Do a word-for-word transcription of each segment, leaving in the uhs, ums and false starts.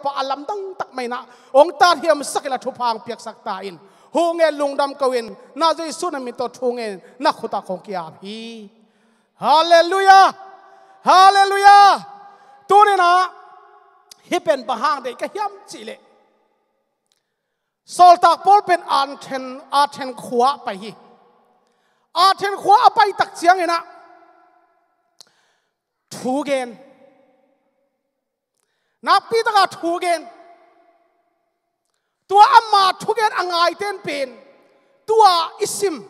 Pa a lamdang tak mah in ah hong tathiamsak in ah thupha hong piaksak ta in. Hu ngen lungdam ko in, na Jesu na min tawh thu ngen na khut ah kong ki-ap hi. Halleluiah. Halleluiah. Tuni in ah hih pen bang hang deih ka hiam cih leh, Sawltak Paul pen Athen, Athen khua ah pai hi. Athen khua a pai tak ciangin ah thu gen. Nakpi taka thu gen. Tua ama thugen a ngaite in pen, tua i sim,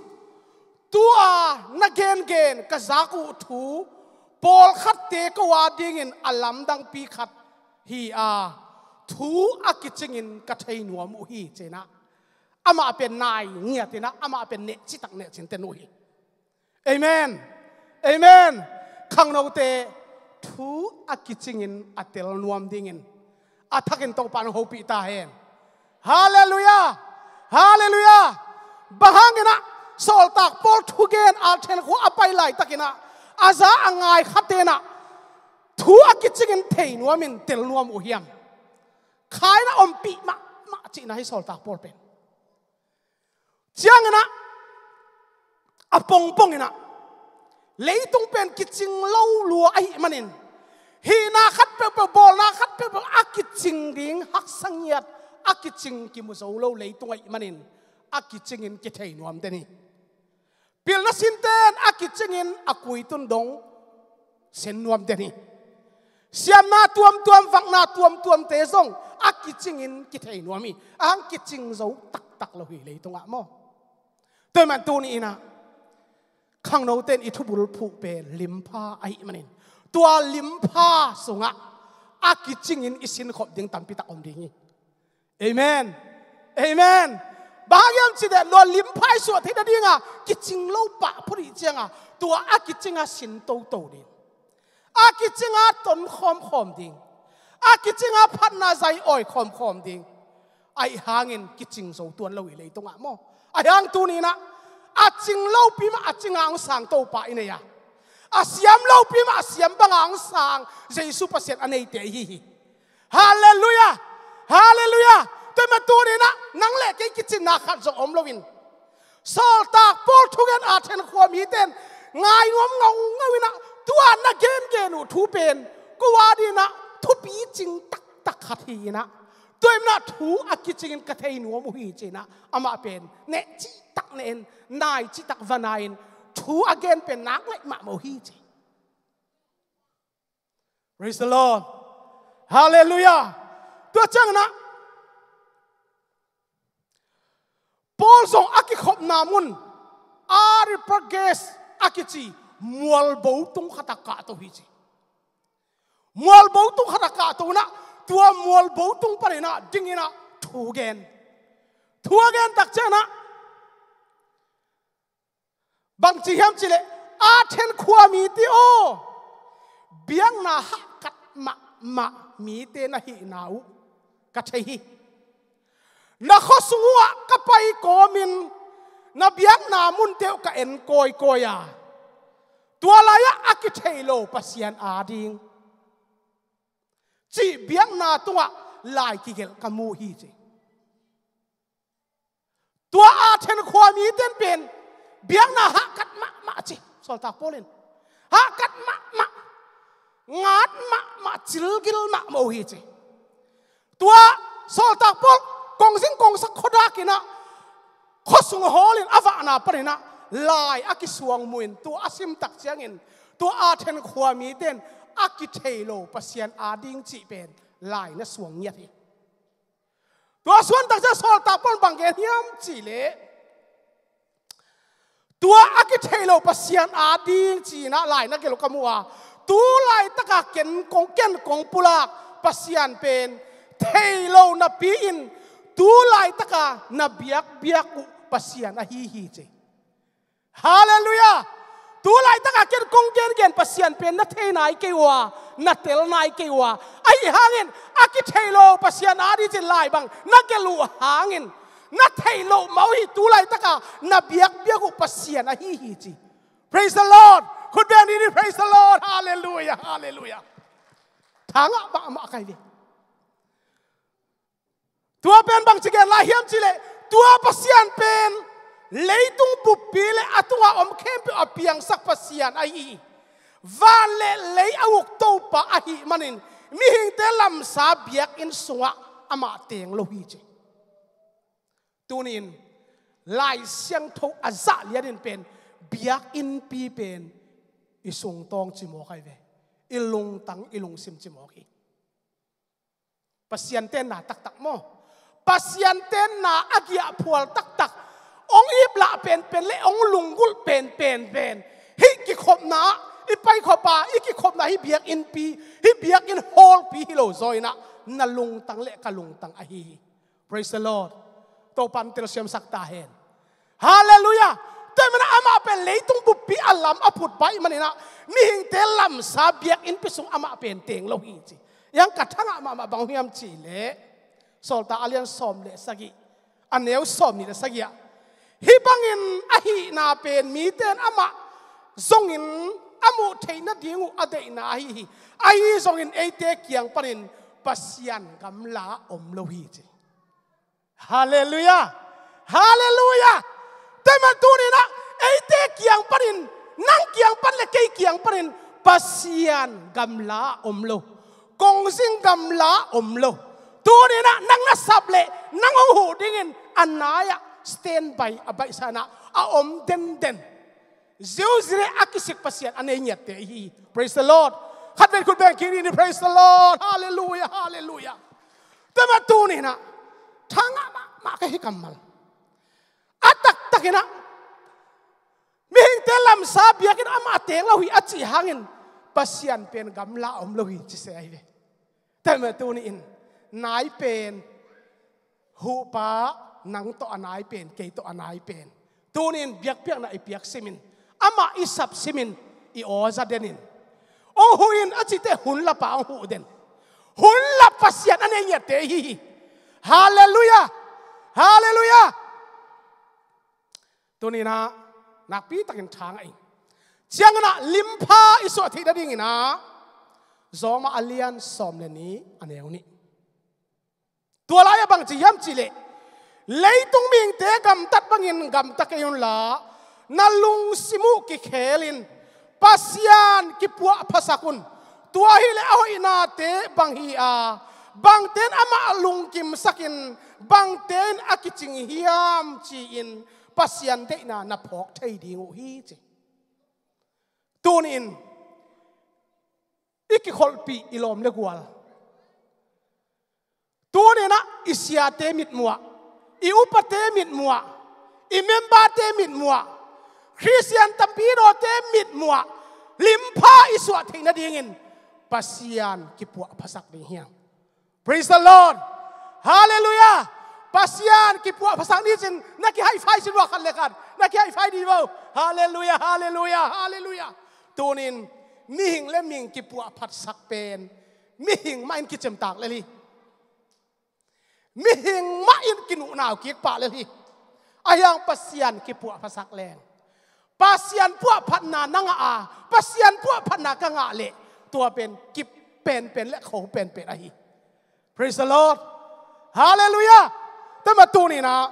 tua na gengen ka zak uh thu pawlkhatte ko a dingin a lamdangpi khat hi a, thu a kicingin ka thei nuam uh hi, ci-in ah amah pen nai ngiat in ah amah pen neh citak neh cin ten uh hi. Amen. Amen. Khangnote thu a kicingin a tel nuam dingin a thakin Topa in hong hopih ta hen. Halleluiah. Halleluiah. Bang hangin ah Sawltak Paul thugen Athen khua a pai laitakin ah a za a ngai khatte in ah thu a kicingin thei nuamin tel nuam uh hiam? Kha in ah ompih mahmah cihna hi Sawltak Paul pen. Ciangin ah a pongpong in ah leitung pen kicing lo lua ahih manin, hihna khat peuhpeuh, bawlna khat peuhpeuh a kicing ding haksa ngiat, a kicing kimu zo lo leitung ahih manin a kicingin kithei nuam den hi. Pilna sinten a kicingin a kuitun dong sen nuam den hi. Siamna tuamtuam, vakna tuamtuamte zong a kicingin kithei nuam hi. A hang kicing zo taktak lo hi leitungah maw? Tua ahih man tuni in ah khangnote in i thubul phuh pen limpha ahih manin, tua limpha sungah a kicingin i sinkhop ding tampi tak om ding hi. Amen. Amen. Bang hang hiam cih leh, tua limpha i suah theih nadinga kicing lo pah phot i hih cianga tua a kicinga sin toto ding, a kicinga ton khawmkhawm ding, a kicinga phatna zai awi khawmkhawm ding. Ahih hangin kicing zo tuan lo hi leitungah maw? Ahih hang tuni in ah a cing lopi mah a cinga hong sang Topa i nei a, a siam lopi mah a siam banga hong sang Jesu Pasian a neite i hi hi. Halleluiah. Halleluiah. Tua ahih man tuni in ah nang le kei kicinna khat zong om loin, Sawltak Paul thugen Athen khua mite in ngai nuam ngaungau in ah tua na gengen uh thu pen ko a dingin ah thupi cing taktak khat hi in ah, tua ahih man ah thu a kicingin ka thei nuam uh hi, ci-in ah amah pen neh citak neh in, nai citak va nai in, thu a gen pen nak ngaih mahmah uh hi, ci. Praise the Lord. Halleluiah. Tua ciangin ah Paul zong a kikhopna mun Areopagus a kici mualbo tung khat ah kahto hi, ci. Mualbo tung khat ah kahto in ah tua mualbo tung panin ah dingin ah thu gen. Thu a gen tak ciangin ah bang ci hiam cih leh, Athen khua mite aw, biakna hahkat mahmah mite na hihna uh ka thei hi. Na khuasung uhah ka pai kawmin na biakna munte uh ka en kawikawi a, tua lai-ah a kithei lo Pasian ading cih biakna tungah lai kigelh ka mu hi, ci. Tua Athen khua mite in pen biakna hahkat mahmah, ci Sawltak Paul in. Hahkat mahmah, ngat mahmah, cilgil mahmah uh hi, ci. Tua Sawltak Paul kongzing kongsak khuadak in ah khuasung hawlin a vahna panin ah lai a kisuang mu in, tua a sim tak ciangin tua Athen khua mite in a kithei lo Pasian ading cih pen lai na suang ngiat hi. Tua suan tak ciang Sawltak Paul in bang gen hiam cih leh, tua a kithei lo Pasian ading ci-in ah lai na gelh uh ka mu a, tu laitaka ken kong, ken kong pulak Pasian pen thei lo napi-in tu laitaka na biakbiak uh Pasian ahi hi, ci. Halleluiah. Tu laitaka ken kong gengen Pasian pen na thei nai kei uh a, na tel nai kei uh a, ahih hangin a kithei lo Pasian ading ci-in lai bang na gelh uh hangin na theih loh mah uh hi. Tu laitaka na biakbiak uh Pasian ahi hi, ci. Praise the Lord. Khut beng ni ni, praise the Lord. Halleluiah. Halleluiah. Thangah mahmah kai ve. Tua pen bangci gen lai hiam cihleh, tua Pasian pen leitung buppi le a tunga om khempeuh a piangsak Pasian ahi hi. Van le lei a uk Topa ahih manin mihingte lamsa biakinn sungah amah teng lo hi ci. Tuni-in Lai Siangtho a zah lianin pen biakinnpi pen i sungtawng cimawk ahi ve. I lungtang i lungsim cimawk hi. Pasian tenna taktak maw? Pasian tenna a giahphual taktak, hong iplah penpen le hong lunggulh penpen pen hih kikhopna, i paikhop a i kikhopna hih biakinnpi, hih biakinn hallpi hi lo zaw inah na lungtang le ka lungtang ahi hi. Praise the Lord. Topan telsiamsak ta hen. Halleluiah. Tua hi manin amah pen leitung buppi a lam a phut baih maninah mihingte lamsa biakinnpi sung amah pen teng lo hi ci. Iang ka thangah mahmah bang hiam cihleh, Sawltak a lian sawm le sagih, a neu sawm nih le sagih ah, hih bangin ahihna pen mite in amah zongin a muh theih nading uh a deihna ahi hi. Ahi zongin eite kiang panin Pasian gamla om lo hi ci. Halleluiah. Halleluiah. Tua hi manin tuninah eite kiang panin, nang kiang pan le kei kiang panin Pasian gamla om lo, kongzing gamla om lo. Tuninah nang na sap le nang hong huh dingin a nai-ah standby a baihsanah a om denden, ziuzi le a kisik Pasian a nei ngiatte hi. Praise the Lord. Khat ven khut beng kik ni. Praise the Lord. Halleluiah. Halleluiah. Tua hi manin tuninah thangah mahmah ka hi kammal. A taktakinah mihingte lamsa biakinn amah teng lo hi a cih hangin Pasian pen gamla om lo hi ci se ahi ve. Tua hi manin tuni-in nai pen, huhpa, nang tawh a nai pen, kei tawh a nai pen, tuni-in biakpiakna i piak simin, amah i sap simin, i aw za denin, hong huh in a cihte hun lapa hong huh den, hun lap Pasian a nei ngiatte hi hi. Halleluiah. Halleluiah. Tuninah nakpitakin thangah ing. Cianginah limpha i suah theih nadinginah Rom a lian sawm le nih, a neu nih. Tua lai-ah bangci hiam cihleh, leitung mihingte gamtat bangin gamta kei unla, na lungsim uh kikhelin Pasian kipuahphasak un. Tua hileh a hoihnate bang hi a, bangte in amah lungkimsakin bangte in a kicing hiam ci-in Pasian deihna na phawk thei ding uh hi ci. Tuni-in i kikholhpih i lawm le gual, tuninah i siate mitmuah, i upate mitmuah, i memberte mitmuah, Khristian tampi nawte mitmuah limpha i suah theih nadingin Pasian kipuahphasak ding hiam? Praise the Lord. Halleluiah. Pasian kipuahphasak ni cin na kihaifai sin ua, khat le khat na kihaifai dih vo. Halleluiah. Halleluiah. Halleluiah. Tunin mihing le mihing kipuahphatsak pen mihing mah in kicimtak lel hi. Mihing mah in kinuhnau kik pah lel hi. Ahi hang Pasian kipuahphasak leng, Pasian puahphatna na ngah a, Pasian puahphatna ka ngah leh, tua pen kip penpen le kho penpen ahi. Praise the Lord. Halleluiah. Tua hi manin tuninah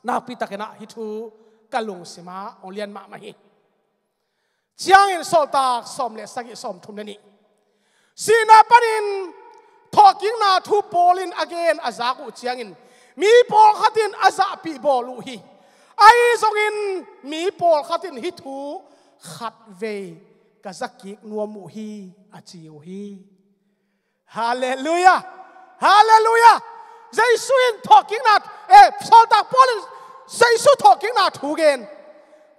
nakpitakinah hih thu ka lungsimah hong lian mahmah hi. Ciangin Sawltak sawm le sagih, sawmthum le nih, sihna panin thawhkikna thu Paul in a gen a zak uh ciangin mi pawlkhat in a zahpih bawl uh hi. Ahi zongin mi pawlkhat in hih thu khatvei ka zakik nuam uh hi, a ci uh hi. Halleluiah. Halleluiah. Jesu in thawhkikna, eh, Sawltak Paul in Jesu thawhkikna thu gen,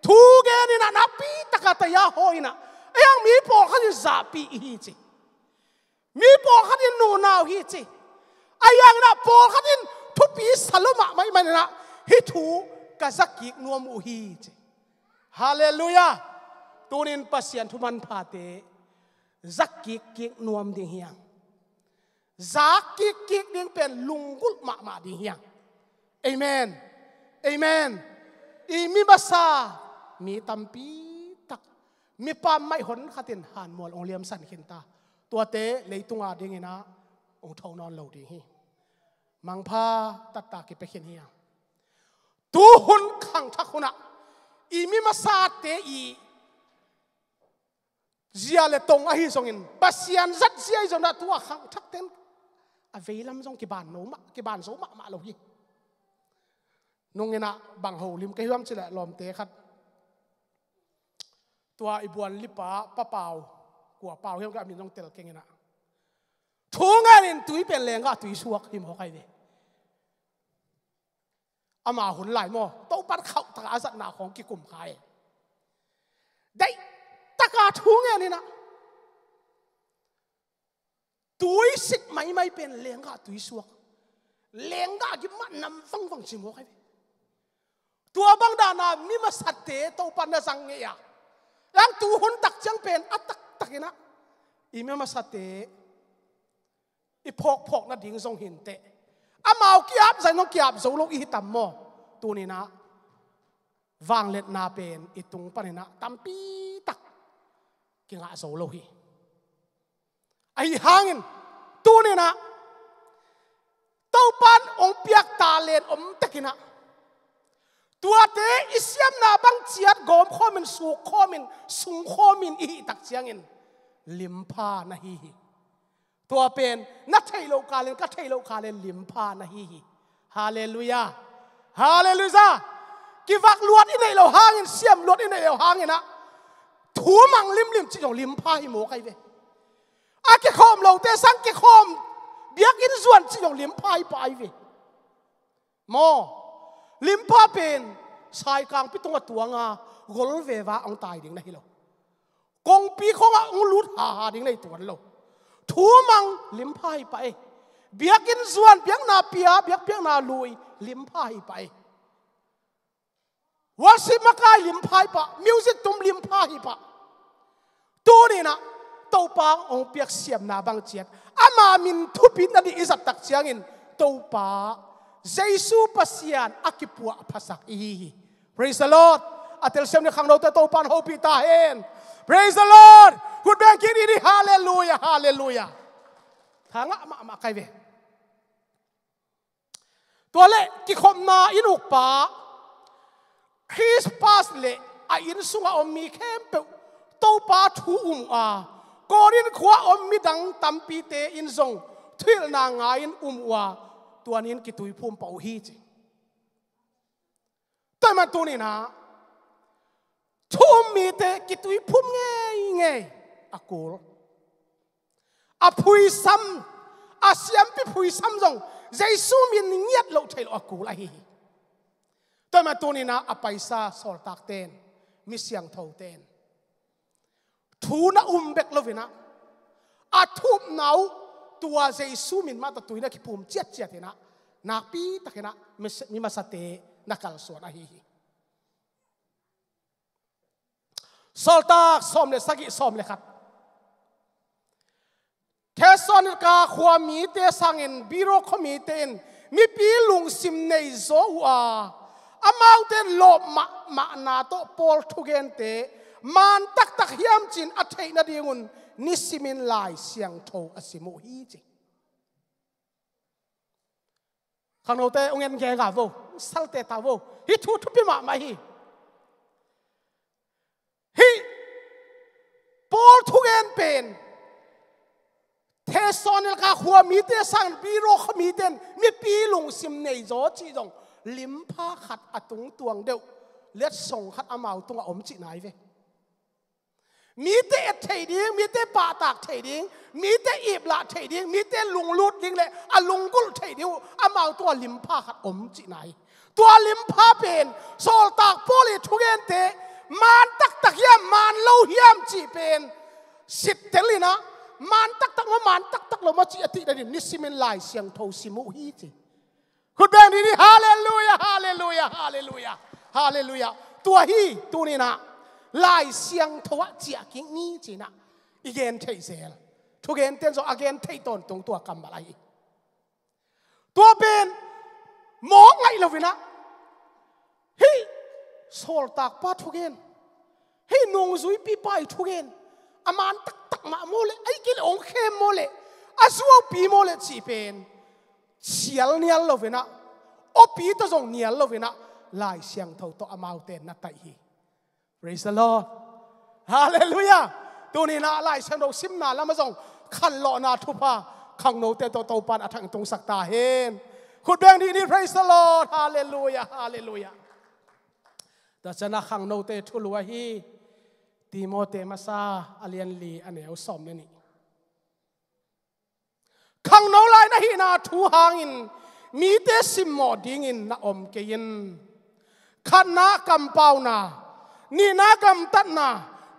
thu gen inah nakpitaka taya haw inah, ahi hang mi pawlkhat in zahpih hi ci. Mi pawlkhat in nuhnau hi ci. Ahi hang inah pawlkhat in thupi sa lo mahmah ahih maninah hih thu ka zakik nuam uh hi ci. Halleluiah. Tunin Pasian thu manphate zakkik kik nuam ding hiam? Zakkik kik ding pen lunggulh mahmah ding hiam? Amen. Amen. I mi masa, mi tampitak, mi pammaih honkhatin hanmual hong liamsan khinta, tuate leitunga dinginah hong tho nawn lo ding hi. Mangpha taktak kipia khin hi hang. Tuhun khangthak hunah i mi masate i zia le tong ahi zongin, Pasian zat zia ahi zongin ah tua khangthakte in a veilam zong kiban no mah, kiban zo mahmah lo hi. Nunginah bang holim ka hiam cih leh lawmte khat, tua i buan lipa Pa Pau, kua Pau hiam ka min zong tel kenginah, thu ngenin tui pen lenggah tui suak hi mawk ai ve. Ama hun lai maw, Topan khauh taka a zatna khawng kikum kha e. Deih taka thu ngeninah tui sik maimai pen lenggah tui suak. Lenggah gim mah nam vangvang ci mawk ai ve. Tua bang dana mi masate Topan na zang ngei a, yang tuhun tak ciang pen a taktakinah i mi masate i phawkphawk nading zong hinteh, amau kiap zai zong kiap zo lo i hi tam maw? Tuninah vangliatna pen i tung paninah tampitak kingah zo lo hi. Ahi hangin tuninah Topan hong piak talent om takinah tuate i siamna bang ciat gawm khawmin, suk khawmin, sung khawmin i hih tak ciangin limpha na hi hi. Tua pen na theih loh kalin, ka theih loh kalin limpha na hi hi. Halleluiah. Halleluiah. Kivak luat i neih loh hangin, siam luat i neih loh hanginah thu mang limlim cih zong limpha hi mawk ai ve. A kikhawm lote sang kikhawm, biakinn zuan cih zong limpha hi pah ai ve. Maw, limpha pen saikangpi tungah tuanga gol veva hong tai ding na hi lo. Kongpi khongah hong lut haha ding na hi tuan lo. Thu mang limpha hi pah e. Biakinn zuan, biakna pia, biakpiakna lui limpha hi pah e. Worship makai limpha hi pah, music tum limpha hi pah. Tuninah Topa hong piak siamna bang ciat ama min thupit nading i zat tak ciangin Topa Jesu Pasian a kipuah phasak i hi hi. Praise the Lord. A telsiam ni khangnote Topan hopih ta hen. Praise the Lord. Khut beng kik ni, halleluiah, halleluiah. Thangah mahmah kai ve. Tua leh kikhopna in ukpa Christmas leh a inn sungah om mi khempeuh Topa thu um uh a, Korin khua-ah om midang tampite in zong thuhilhna ngai-in um uh a, tua ni-in kituiphum pah uh hi ci. Tua ahih manin tuninah thu um mite kituiphum ngeingei a kul. A phuisam, a siampi phuisam zong Jesu min ngiat loh theih loh a kul ahi hi. Tua ahih manin tuninah a paisa sawltakte in, mi siangthote in thu na um bek loinah a thu upna uh tua Jesu min mah tawh tui na kiphum ciatciat inah nakpi takinah mi, mi masate na kalsuan ahi hi. Sawltak sawm le sagih, sawm le khat. Thessalonika khua mite sangin Beroia khua mite in mipi lungsim nei zaw uh a, amaute in lawp mahmahna tawh Paul thugente man taktak hiam ci-in a theih nadingun nisimin Lai Siangtho a sim uh hi ci. Khangnote hong en gega vo, salte ta vo. Hih thu thupi mahmah hi. Hih Paul thugen pen Thessalonika khua mite sangin Beroia khua mite in mipi lungsim nei zaw cih zong limpha khat a tungtuang deuh letsong khat amau tungah om cihna hi ve. Mite et thei ding, mite pahtak thei ding, mite iplah thei ding, mite lunglut ding le a lunggulh thei ding uh amau tungah limpha khat om cihna hi. Tua limpha pen sawltak Paul i thugente man taktak hiam, man lo hiam cih pen sittel inah man taktak maw, man taktak lo maw cih a tih nadin nisimin Lai Siangtho sim uh hi ci. Khut beng ni ni, halleluiah, halleluiah, halleluiah, halleluiah. Tua hi tuninah Lai Siangtho ah ciah kik ni cinah i gen theih zel. Thugente in zong a gen theih tawntung tua kammal ahi. Tua pen mawk ngaih loinah hih sawltakpa thugen, hih nungzuipipa i thugen a man taktak mah maw le, a i kileh hong khem maw le, a zuaupi maw le cih pen sial nial lo inah, awpi tawh zong nial lo inah, Lai Siangtho tawh amaute na taih hi. Praise the Lord. Halleluiah. Tuni inah Lai Siangtho simna lamah zong khanlawhna thupha khangnote tawh Topan a thangtungsak ta hen. Khut beng dih ni. Praise the Lord. Halleluiah. Halleluiah. Tua ciangah khangnote thulu ahi Timote masa a lian li a neu sawm le nih. Khangno lai na hihna thu hangin mite simmawh dingin na om kei in. Khatna kampauna, nihna gamtatna,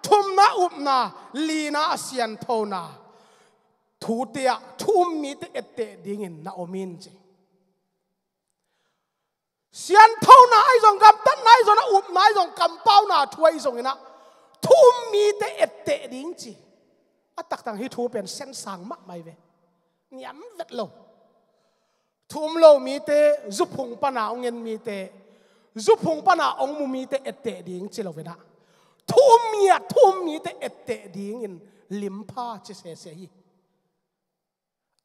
thumna upna, lina a sianthona, thute ah thu um mite etteh dingin na om in ci. Sianthona ahi zong, gamtatna ahi zong, a upna ahi zong, kampauna thu ahi zong inah thu um mite etteh ding ci. A taktak hih thu pen siansang mahmah hi ve. Niam vet lo. Thu um lo mite, zuphung pana hong en mite, zuphung pana hong mu mite etteh ding ci lo inah thu um mi ah thu um mite etteh dingin limpha ci sese hi.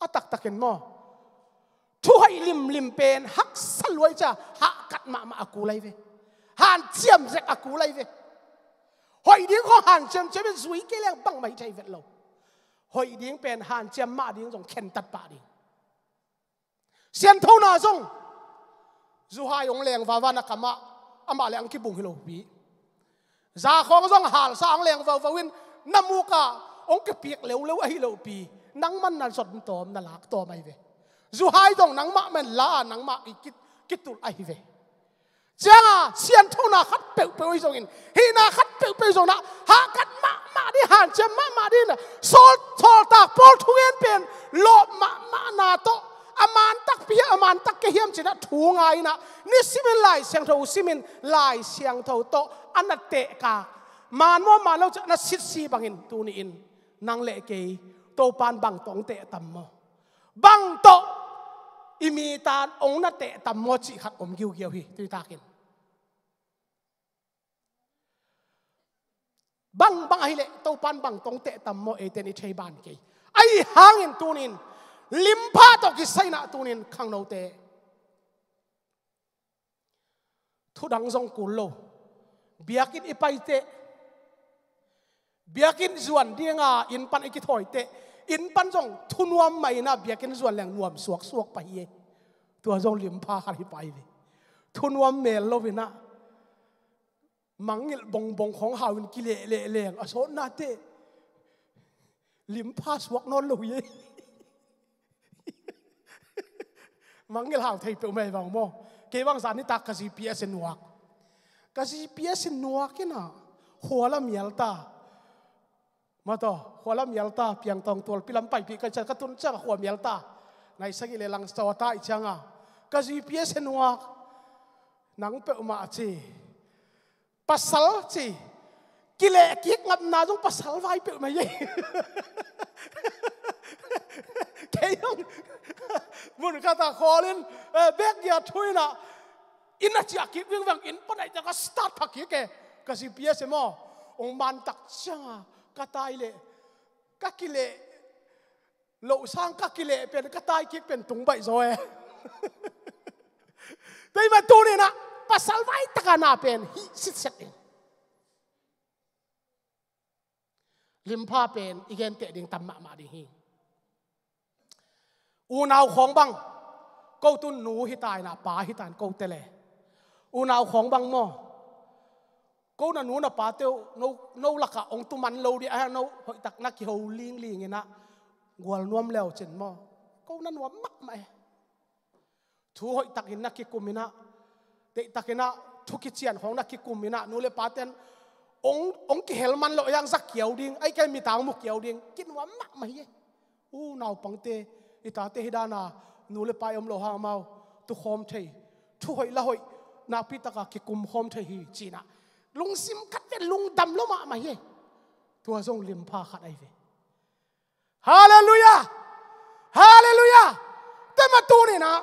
A taktakin maw, thuhoih limlim pen haksa luai cia hahkat mahmah a kul ahi ve. Hanciam zek a kul ahi ve. Hoih ding khawng hanciam ciam in zui kei leng bangmah hi thei vet lo. Hoih ding pen hanciam mah ding zong khentat pah ding. Sianthona zong zuhai hong leng vava na kamah amah le ang kibung hi lopi. Za khawng zong halsa ang leng vovo in na mukah hong kipiak leuleu ahi lopi. Nangman na zon tawm na lak tawm ahi ve. Zuhai zong nangmah man la nangmah i kit, kitulh ahi ve. Cianga sianthona khat peuhpeuh ahi zongin, hihna khat peuhpeuh ahi zongin ah hahkat mahmah ding, hanciam mahmah ding, sawl, sawltak Paul thungen pen lawp mahmahna tawh a man takpi hiam, a man tak kei hiam cinah thu ngai inah nisimin Lai Siangtho simin Lai Siangtho tawh a na tehkak, man maw man lo ci a na sitsi bangin tuni-in nang le kei Topan bang tawh hong teh tam maw? Bang tawh i mitan hong na teh tam maw cih khat om giugiau hi. Tuitakin bang, bang ahileh Topan bang tawh hong teh tam maw, eite in i thei ban kei. Ahi hangin tunin limpha tawh kisai inah tunin khangnote, thudang zong kul lo. Biakinn i paiteh, biakinn zuan dinga inn pan i kithawiteh, inn pan zong thunuam mah inah biakinn zuan leng nuam suaksuak pah hi. Tua zong limpha khat hi pah hi ve. Thunuam mel lo inah mangngilh bongbong khawng hau in kilehleh leng a sawtnate limpha suak nawn lo hi. Mangngilh hau thei peuhmah hi vang maw? Kei bang zan nitak ka G P S in nuak. Ka G P S in nuak inah khua la mial ta. Maw taw, khua la mial ta, Piangtawng tualpi lam paipih ka cian ka tun ciangah khua mial ta. Nai sagih le lang caw ta i cianga ka G P S in nuak. Nang peuhmah ci. Pasal ci. Kilehkik ngapna zong pasal vai peuhmah hi. Kei zong mun khatah khawlin, eh, bek giat thu inah inn a ciah kik vingveng, inn panaih ciang ka start pha kik e. Ka G P S e maw, hong man tak cianga ka tai leh ka kileh loh sang ka kileh pen ka tai kik pen tung baih zaw e. Tua ahih manin tuni inah pasal vai taka na pen hih sitset in. Limpha pen i genteh ding tam mahmah ding hi. Unau khawng bang, ko tun nu hi ta inah pa hi ta in ko tele. Unau khawng bang maw, ko na nu na pate uh no, no lakah hong tuman lo dih a, no hoihtak na kiho lingling inah gual nuam leu cin maw, ko na nuam mahmah e. Thu hoihtakin na kikum inah, deihtakinah thu kician khawng na kikum inah, nu le paten hong, hong kihel man loh hiang zak kiau ding, ahi kei mitang mu kiau ding, kinuam mahmah hi. U naupangte, i tate hi dana nu le pa i om loh hang amau tukhawm thei, thu hoih la hoih nakpi taka kikum khawm thei hi cinah lungsim khat ve, lungdam lo mahmah hi. Tua zong limpha khat ahi ve. Halleluiah! Halleluiah! Tua mah tuni inah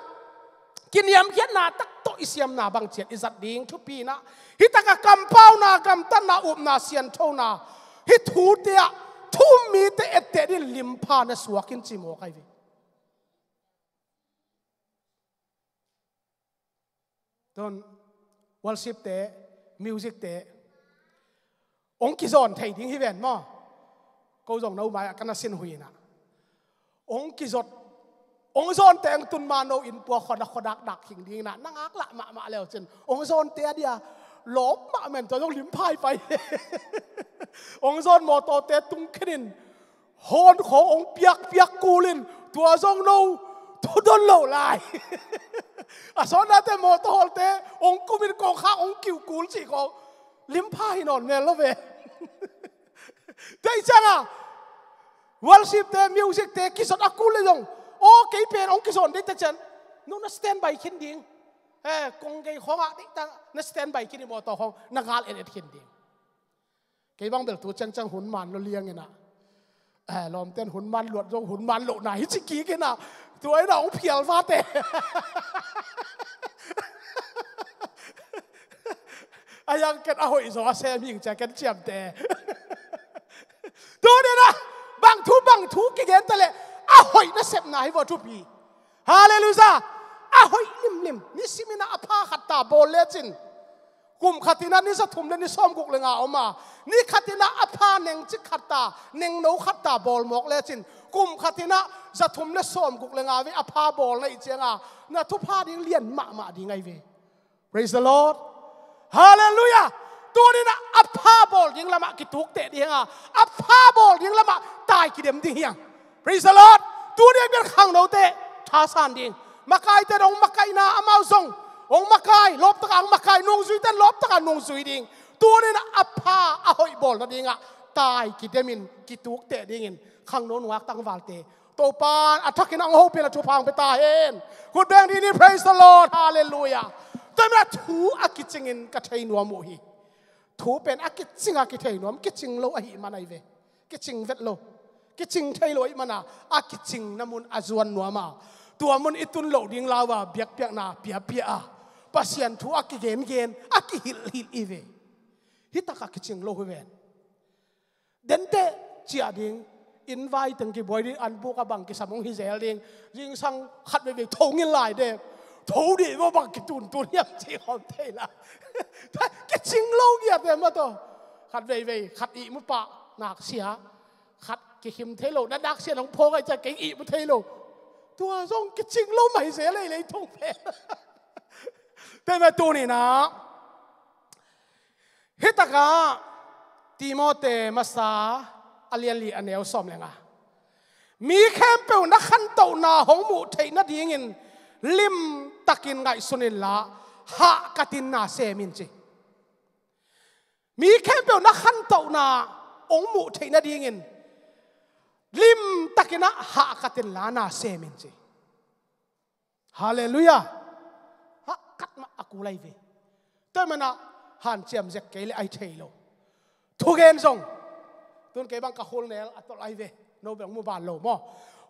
kiniamkhiatna tak tawh i siamna bang ciat i zat ding thupi inah, hih takah kampauna, gamtatna, upna, sianthona, hih thute ah thu um mite etteh dingin limpha na suak in ci mawk ahi ve. Tun worship te, music te hong kizawn thei ding hi ven maw? Ko zong no mai-ah ka na sin hui inah hong kizot, hong zawnte hong tun ma no inn pua khuadak khuadak dak khing ding inah na ngaklah mahmah leu cin hong zawnte a dia lawp mahmah, tua zong lim phaipai. Hong zawn mawtawte tung khenin hawn khawng hong piakpiak kulin tua zong no thudon lo lai. A sawtnate mawtaw hawlte hong kumin kongkhak hong kiu kul cih khawng lim pha hi nawn mel lo ve. Tua hi cianga worship te, music te kizot a kul le zong, aw kei pen hong kizawn ding te cian no na standby khin ding. Eh, kong gei khawngah diktak na standby khin ding, mawtaw khawng na gal et et khin ding. Kei bang bel tu ciangciang hun man lo liang inah, eh, lawmten hun man luat zong hun man lohna hi ci kik inah tua inah hong phial vate. A yang ken a hoih zaw a sem hing cia ken ciamte. Tuninah bang thu bang thu kigen ta leh a hoih nasepna hi vaw thupi. Halleluiah. A hoih limlim, nisiminah a pha khat ta bawl lecin kum khatinah ni zathum le ni sawmguk le nga om a, ni khatinah a pha nengcik khat ta, nengno khat ta bawl mawk lecin kum khatinah zathum le sawmguk le nga ve a pha bawl na ih cianga na thupha ding lian mahmah ding ahi ve. Praise the Lord. Halleluiah. Tuninah a pha bawl ding lamah kituk teh ding a, a pha bawl ding lamah tai kidem ding hiang. Praise the Lord. Tuni a bian khangnote thasan ding. Makaite dong makaihna amau zong hong makai, lawptaka hong makai, nungzuite lawptaka nungzui ding. Tuninah a pha a hoih bawl nadingah tai kidemin kituk teh dingin khangno nungak tangvalte Topan a thakin ang hopin a thupha ang pia ta hen. Khut beng dini, praise the Lord, halleluiah. Tua mah thu a kicingin ka thei nuam uh hi. Thu pen a kicing a kithei nuam, kicing lo ahi man ahi ve. Kicing vet lo. Kicing thei lo ahi mana a kicing na mun a zuan nuam a, tua mun i tun loh ding lau a biakpiakna piapia a, Pasian thu a kigengen a kihilhhilh i ve. Hi taka kicing lo hi ven. Denteh ciah ding, inn vai teng kibuai ding, an buk a bang kisam hong hi zel ding. Zingsang khat veivei tho ngin lai de. Tho dih maw bang kituntun hiam ci khawm thei la. Kicing lo ngiat e maw tawh. Khat veivei khat ihmu pah naksia, khat kikhim thei lo, na naksia nong phawk ahi ciah kei ihmu thei lo. Tua zong kicing lo mah hi zel ei leithung pen. Tua mah tuninah Hi takah Timote masa a lianli a neu sawm le nga, mi khempeuh na khantohna hong muh theih nadingin lim takin ngaihsun inla hahkatin na sem in ci. Mi khempeuh na khantohna hong muh theih nadingin lim takin ah hahkatin la na sem in ci. Halleluiah. Hahkat mah a kul ahi ve. Tua manah hanciam zek kei le ahi thei lo. Thugen zong tun kei bang ka khulnel a tolh ahi ve. No beng mu ban lo maw?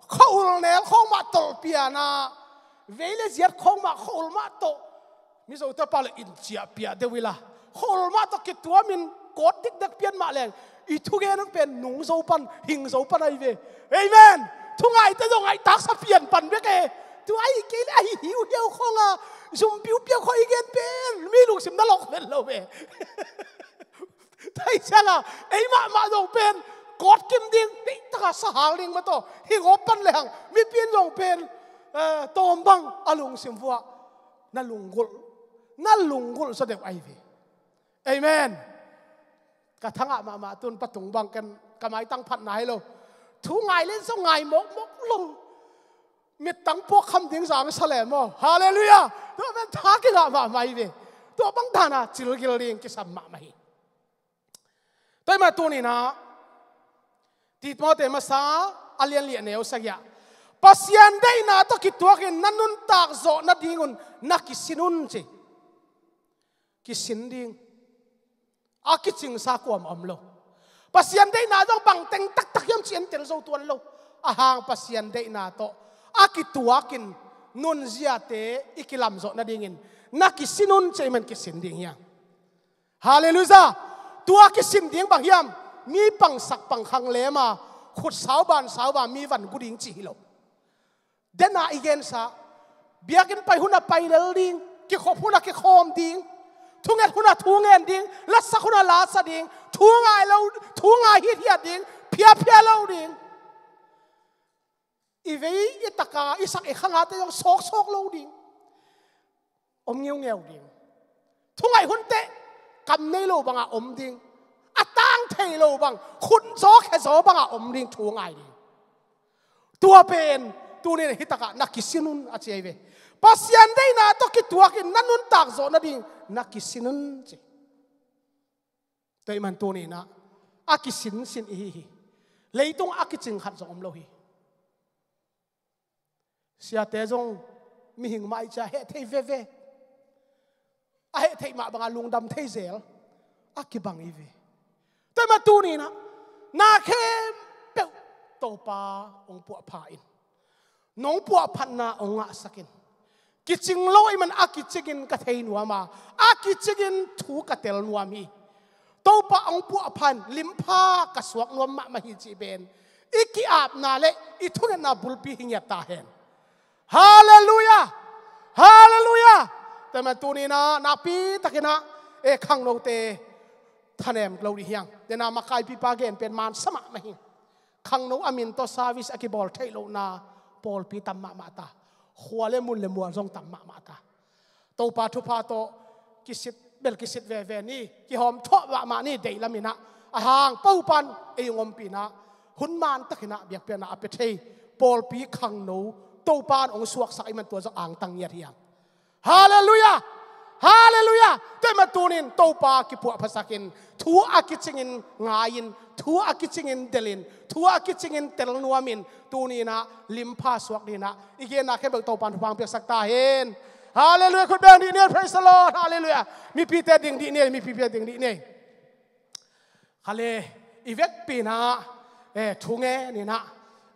Khua ulnel khawng mah tolh pianah vei le ziat khawng mah khua ul mah tawh Mizo tapa le in ciah piah deuh ila khua ul mah tawh kituamin kawt dikdek pian mah leng i thugen pen nung zo pan, hing zo pan ahi ve. Amen. Thungaite zong ngaihtaksa pian pan bek e. Tua ahi kei le ahi hiuhiau khawnga zum piupiau khawh i gen pen mi lungsim na lawk vet lo ve. Taisanga ei mahmah zong pen kawtkim ding, deih taka sahal ding mah tawh hing awp pan lehang mipi in zong pen eh, tawm bang a lungsim vuah na lunggulh, na lunggulh zaw deuh ahi ve. Amen. Ka thangah mahmah tun patung bang ken ka maitang phatna hi lo. Thu ngai le zong ngai mawkmawk lo. Mittang puak kham ding zang sa le maw? Halleluiah. Tua pen tha kingah mahmah hi ve. Tua bang dana cilgil ding kisam mahmah hi. Tua mah tuninah Timote masa a lianli a neu sagih ah Pasian deihna tawh kituakin na nuntak zawh nadingun na kisin un ci. Kisin ding. A kicingsa kuam om lo. Pasian deihna zong bangteng taktak hiam ci en tel zo tuan lo. Ahang Pasian deihna tawh a kituakin nunziate i kilamzawh nadingin na kisin un ci. Amen. Kisin ding hiam? Halleluiah. Tua kisin ding bang hiam? Mi pangsak pangkhang lema khut sau ban sau a mi van gu ding ci hi lo. Dena i gensa biakinn pai hun a pai lel ding, kikhop hunah kikhawm ding, thunget hunah thu ngen ding, lasak hunah lasa ding, thu ngai lo, thu ngai hithiat ding, phiaphia lo ding. I vei i taka i sak i khangate zong sawksawk lo ding. Om ngeungeu ding. Thungaih hun teh kam nei lo bangah om ding. A tang thei lo bang, khut zaw khe zaw bangah om ding, thu ngai ding. Tua pen tuni-in hih takah na kisin un a ci ahi ve. Pasian deihna tawh kituakin na nuntak zawh nading na kisin un ci. Tua ahih man tuni-in ah a kisinsin ihi hi. Leitung a kicing khat zong om lo hi. Siate zong mihing mah i ci a, heh thei veve. A heh theih mah banga lungdam thei zel a kibang i ve. Tua ahih man tuni-in ah na khempeuh Topa hong puahpha in. Nong puahphatna hong ngahsak in. Kicing lo ahih man a kicingin ka thei nuam a, a kicingin thu ka tel nuam hi. Topa hong puahpha in, limpha ka suak nuam mahmah hi cih pen i ki-apna le i thungetna bulpi hi ngiat ta hen. Halleluiah! Halleluiah! Tua ahih man tuni-in ah nakpi takin ah, eh, khangnote thanem lo dih hi hang. Tua ahih man makaipipa gen pen mansa mahmah hi. Khangno a min tawh service a kibawl theih lohna pawlpi tam mahmah ta. Khua le mun le mual zong tam mahmah ta. Topa thupha tawh kisit bel kisit veve ni, kihawm thawh mahmah ni, deih lamin ah. A hang Topa in ei hong ompih in ah, hun man takin ah biakpiakna a pia thei pawlpi khangno Topa in hong suaksak ahih man tua zong angtang ngiat hi hang. Halleluiah! Halleluiah! Tua ahih man tuni-in Topa kipuahphasak in, thu a kicingin ngai in, thu a kicingin del in, thu a kicingin tel nuam in, tuni-in ah limpha suak dingin ah i genna khempeuh Topa in thupha hong piaksak ta hen. Halleluiah! Khut beng dih ni, praise the Lord! Halleluiah! Mipite ding dih ni, mipite ding dih ni. Kha le, i vekpi-in ah, eh, thu ngen in ah,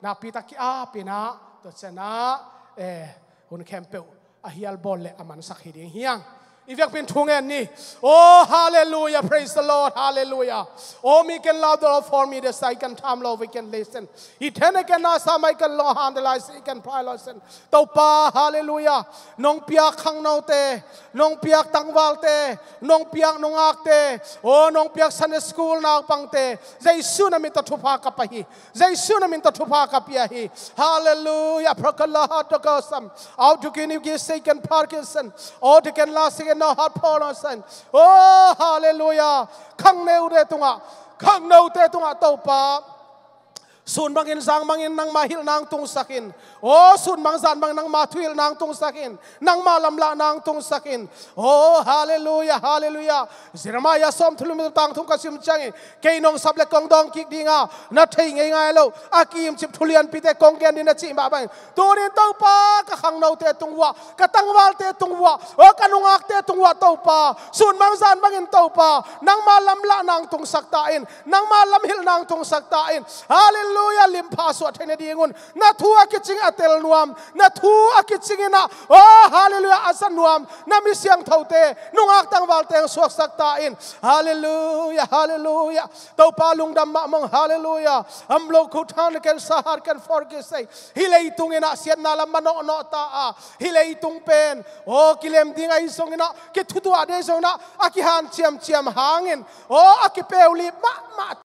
nakpi tak ki-ap in ah, tua ciangin ah, eh, hun khempeuh a hial bawl le a mansak hi ding hi hang. I vekpi-in thu ngen ni. Oh, hallelujah, praise the Lord, hallelujah. Oh, mi ken lau dolo for mi de sai kan tham lo, we can listen. I then again na sa mai kan lo han de lai si kan prai lo sen. Topa, halleluiah. Nong piak khangnote, nong piak tangvalte, nong piak nungakte, oh, nong piak Sunday school naupangte, Jesu na min tawh thupha ka pia hi. Jesu na min tawh thupha ka pia hi. Halleluiah. Prakalaha tokosam. Au duki ni gi seiken Parkinson. Oh, diken la seiken no hat polosen. Oh, halleluiah. Khangnote tungah, khangnote tungah Topa, sun bangin zan bangin nangma hilhna hong tungsak in. Oh, sun bang zan bangin nangma thuhilhna hong tungsak in. Nangma lamlahna hong tungsak in. Oh, halleluiah, halleluiah. Jeremiah sawmthum le li tang thum ka sim ciangin, kei nong sap le kong dawng kik ding a, na thei ngeingai lo a kiimcip thu lianpite kong gen ding na cih mah bangin, tuni-in Topa, ka khangnote tung uah, ka tangvalte tung uah, oh, ka nungakte tung uah Topa, sun bang zan bangin Topa, nangma lamlahna hong tungsak ta in, nangma lamhilhna hong tungsak ta in. Halleluiah. Limpha suah theih nadingun na thu a kicing a tel nuam, na thu a kicing in ah, oh, halleluiah, a za nuam na mi siangthote, nungak tangvalte hong suaksak ta in. Halleluiah, halleluiah. Topa lungdam mahmah ung, halleluiah. Amlo khuthang ken sahat ken forkisei. Hih leitung in ah siatna lam manawhnawh ta a, hih leitung pen, oh, kilem ding ahi zongin ah, kithutuah ding ahi zongin ah, a kihanciamciam hangin, oh, a kipeulip mahmah